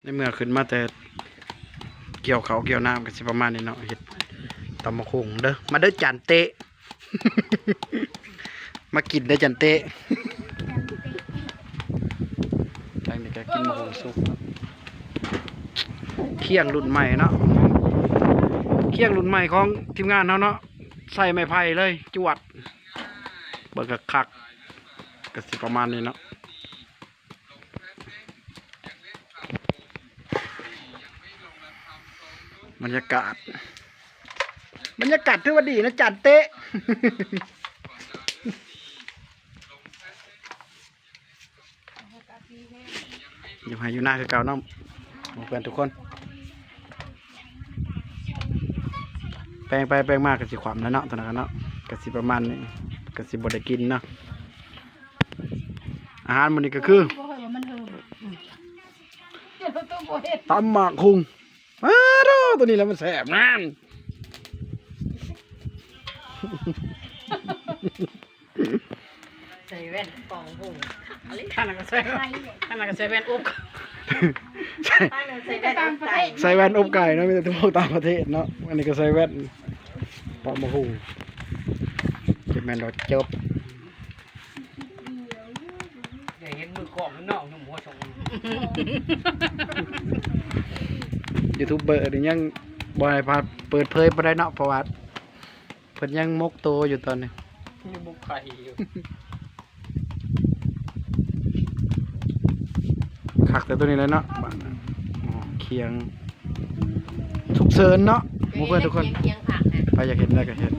ໃນເມື່ອຂຶ້ນມາແຕ່ກ່ຽວເຂົ້າກ່ຽວນ້ຳ ກໍຊິປະມານນີ້ເນາະ ເຮັດຕຳບັກຫຸ່ງເດີ ມາເດີຈານເຕະ ມາກິນເດີຈານເຕະ ທາງນີ້ກໍກິນບັກຫຸ່ງສຸກ ຄຽງລຸ້ນໃໝ່ເນາະ ຄຽງລຸ້ນໃໝ່ຂອງທີມງານເຮົາເນາະ ໃສ່ໄມ້ໄຜ່ເລີຍ ຈວດ ເບິ່ງຄັກໆ ກໍຊິປະມານນີ້ເນາະ. ບັນຍາກາດ ບັນຍາກາດຖືວ່າດີນະ ຈານເຕະ ຢູ່ໄຮ່ຢູ່ນາຄືເກົ່າເນາະ ໝູ່ເພື່ອນທຸກຄົນ ແປງໄປແປງມາກໍຊິຂວ້ຳແລ້ວເນາະ ຕອນນັ້ນເນາະ ກໍຊິປະມານນີ້ ກໍຊິບໍ່ໄດ້ກິນເນາະ. ອາຫານມື້ນີ້ກໍຄື ບໍ່ເຮີ້ວ່າມັນເຮີ້ບໍ່ ເຈົ້າໂຕບໍ່ເຫັນ ຕຳໝາກຫຸ່ງ ອ້າໂທ້ ໂຕນີ້ແຫຼະມັນແຊບ ນັ້ນ ໃສ່ແວ່ນປອງຫຸ່ງ ອັນນັ້ນກໍໃສ່ ອັນນັ້ນກໍໃສ່ແວ່ນອົບ ໃສ່ ໃສ່ແວ່ນອົບໄກ່ ໃສ່ແວ່ນອົບໄກ່ເນາະ ມີແຕ່ພວກຕ່າງປະເທດເນາະ ອັນນີ້ກໍໃສ່ແວ່ນປອງໝາກຫຸ່ງ ຈະແມ່ນວ່າຈົບ. ໄດ້ເຫັນມືກ້ອງນ້ອງໜຸ່ມຫົວຊົງ ຢູທູບເບີນີ້ຍັງບໍ່ໃຫ້ພາເປີດເຜີຍປານໃດເນາະ ເພາະວ່າເພິ່ນຍັງໝົກໂຕຢູ່ຕອນນີ້ ຍັງໝົກໄຂ່ຢູ່ ຄັກແຕ່ໂຕນີ້ແຫຼະເນາະ ຄຽງ ສຸກເສີນເນາະ ໝູ່ເພື່ອນທຸກຄົນ ຄຽງ ຄຽງຜັກນະ ໃຜຢາກເຫັນໄດ້ກໍເຫັນ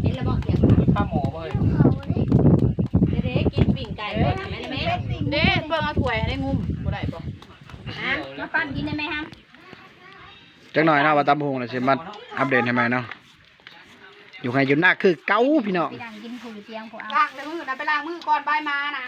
ເຫັນແລ້ວບໍ່ຄຽງຜັກ ຂ້າໝໍບໍ່ເອີຍ ເດ້ໆ ກິນປີ້ງໄກ່ກ່ອນນະ ແມ່ນແມ່ ເດ້ ເບິ່ງເອົາຖ້ວຍໃຫ້ໄດ້ງຸ້ມ ບໍ່ໄດ້ບໍ່ ຮະ ມາປັ້ນກິນໄດ້ໄໝຮະ ຈັກໜ່ອຍເນາະ ວ່າຕຳບັກຫຸ່ງແລ້ວຊິມາອັບເດດໃຫ້ໃໝ່ເນາະ ຢູ່ໄຮ່ຢູ່ນາຄືເກົ່າພີ່ນ້ອງ ໄປນັ່ງກິນຜູ້ຢູ່ຕຽງຜູ້ເອົາ ລ້າງແຕ່ມືນະ ໄປລ້າງມືກ່ອນບາຍມານະ.